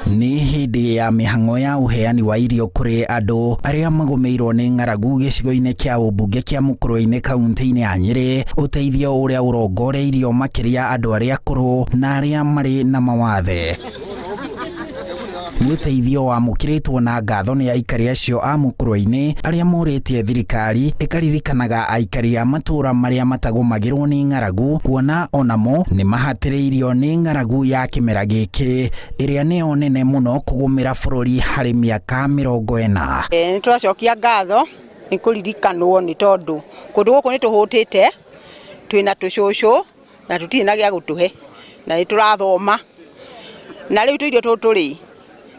Nĩ hĩndĩ ya mĩhang'o ya ũheani wa irio kũrĩ andũ arĩa magũmĩirwo nĩ ng'aragu gĩcigo-inĩ kĩa ũmbunge kĩa Mũkũrwe-inĩ kaunti-inĩ ya Nyĩrĩ, ũteithio ũrĩa ũrongoreirio makĩria andũ arĩa akũrũ na arĩa marĩ na mawathe. Nĩ ũteithio wamũkĩrĩtwo na ngatho nĩ aikari acio a Mũkũrwe-inĩ arĩa morĩtie thirikari ĩkaririkanaga aikari a matũũra marĩa matagũmagĩrwo nĩ ng'aragu kuona onamo nĩ mahatĩrĩirio nĩ ng'aragu ya kĩmera gĩkĩ ĩrĩa nĩyo nene mũno kũgũmĩra bũrũri harĩ mĩaka 40. Nĩ tũracokia ngatho nĩ kũririkanwo nĩ tondũ kũndũ gũkũ nĩ tũhũtĩte, twĩna tũcũcũ na tũtirĩ na gĩa gũtũhe na nĩ tũrathoma na rĩu tũirio tũtũ rĩ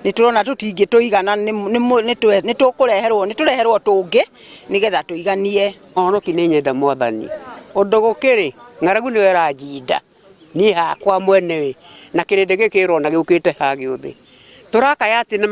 nĩ tũrona tũtingĩtũigana nĩ tũkũreherwo nĩ tũreherwo tũngĩ nĩgetha tũiganie. Mũhonoki nĩ nyenda mwathani ũndũ gũkĩrĩ ng'aragu nĩyo ĩranjinda niĩ hakwa mwene ĩ na kĩrĩndĩ gĩkĩ ũrona gĩũkĩte haha gĩothe tũrakaya atĩ na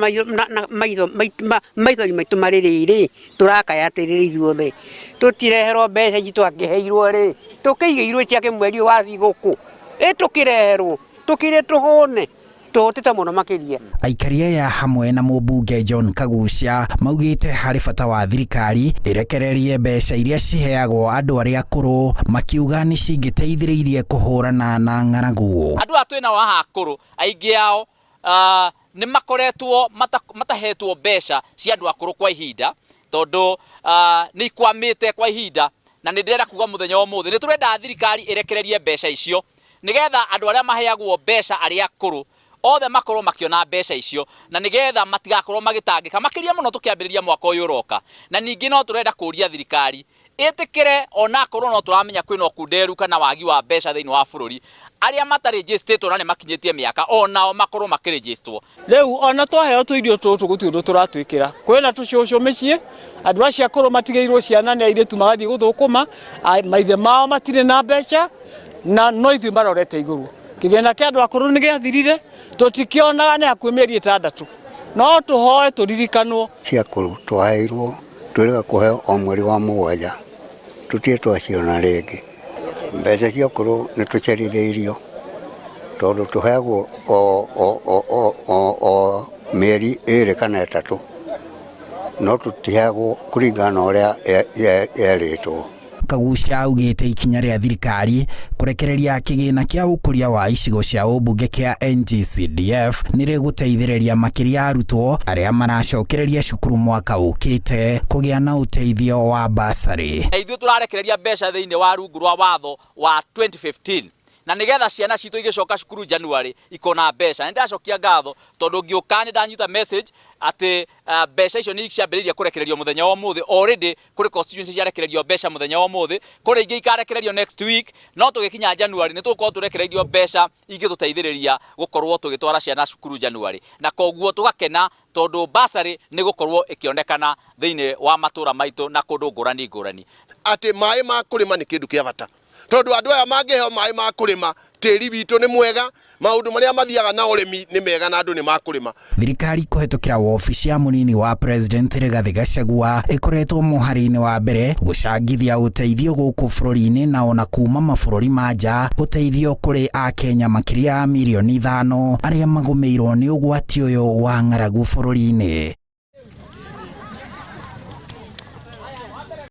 maithori maitũ marĩ rĩrĩ tũrakaya atĩrĩrĩ ithuothe tũtireherwo mbeca ici twakĩheirwo rĩ tũkĩigĩirwo ciake mweri ũyũ wa thigũkũ ĩ tũkĩreherwo tũkĩrĩe tũhũne tũhũtĩte mũno makĩria. Aikari aya hamwe na mũmbunge John Kagucia maugĩte harĩ bata wa thirikari ĩrekererie mbeca iria ciheagwo andũ arĩa akũrũ makiuga nĩ cingĩteithĩrĩirie kũhũrana na ng'aragu. Andũ aya twĩnao haha akũrũ aingĩ ao nĩ makoretwo matahetwo mbeca cia andũ akũrũ kwa ihinda tondũ nĩ ikwamĩte kwa ihinda na nĩ ndĩrenda kuga mũthenya wa ũmũthĩ nĩ tũrenda thirikari ĩrekererie mbeca icio nĩgetha andũ arĩa maheagwo mbeca arĩa akũrũ othe makorwo makĩona mbeca icio na nĩgetha matigakorwo magĩtangĩka makĩria mũno tũkĩambĩrĩria mwaka ũyũ ũroka. Na ningĩ no tũrenda kũria thirikari ĩtĩkĩre onakorwo no tũramenya kwĩna ũkunderu kana wagi wa mbeca thĩinĩ wa bũrũri, arĩa matarĩnjĩstĩtwo na nĩ makinyĩtie mĩaka onao makorwo makĩrĩnjĩstwo. Rĩu ona twaheo tũirio tũtũ gũtirĩ ũndũ tũratwĩkĩra. Kwĩna tũcũcũ mĩciĩ, andũ acio akũrũ matigĩirwo ciana nĩ airĩtu magathiĩ gũthũkũma, maithe mao matirĩ na mbeca na no ithuĩ marorete igũrũ. Kĩgĩna kĩa andũ akũrũ nĩ gĩathirire, tũtikĩonaga nĩ hakuhĩ mĩeri 6. No tũhoe tũririkanwo. Cia akũrũ twaheirwo twĩrĩga kũheo o mweri wa 7 tũtirĩ twaciona rĩngĩ. Mbeca cia ũkũrũ nĩ tũcerithĩirio tondũ tũheagwo o mĩeri 2 kana 3 no tũtiheagwo kũringana na ũrĩa yerĩtwo. Kagucia augĩte ikinya rĩa thirikari kũrekereria kĩgĩna kĩa ũkũria wa icigo cia ũmbunge kĩa NGCDF nĩ rĩgũteithĩrĩria makĩria arutwo arĩa maracokereria cukuru mwaka ũkĩte kũgĩa na ũteithio wa basarĩ. Na ithuĩ tũrarekereria mbeca thĩinĩ wa rungu rwa watho wa 2015 na nĩgetha ciana citũ igĩcoka cukuru January ikona mbeca. Nĩ ndacokia ngatho tondũ ngĩũka nĩ ndanyita message atĩ mbeca icio nĩ ciambĩrĩirie kũrekererio mũthenya wa ũmũthĩ. Already kũrĩ constituency ciarekererio mbeca mũthenya wa ũmũthĩ, kũrĩ ingĩ ikarekererio next week, no tũgĩkinya January nĩ tũgũkorwo tũrekereirio mbeca ingĩtũteithĩrĩria gũkorwo tũgĩtwara ciana cukuru January, na koguo tũgakena tondũ bursary nĩ gũkorwo ĩkĩonekana thĩinĩ wa matũra maitũ na kũndũ ngũrani ngũrani. Atĩ maĩ ma kũrĩma nĩ kĩndũ kĩa bata tondũ andũ aya mangĩheo maĩ ma kũrĩma tĩri witũ nĩ mwega, maũndũ marĩa mathiaga na ũrĩmi nĩ mega na andũ nĩ makũrĩma. Thirikari kũhetũkĩra wobici ya mũnini wa President Rigathi Gachagua ĩkoretwo mũhari-inĩ wa mbere gũcangithia ũteithio gũkũ bũrũri-inĩ na ona kuma mabũrũri ma nja, ũteithio kũrĩ Akenya makĩria ya mirioni 5 arĩa magũmĩirwo nĩ ũgwati ũyũ wa ng'aragu bũrũri-inĩ.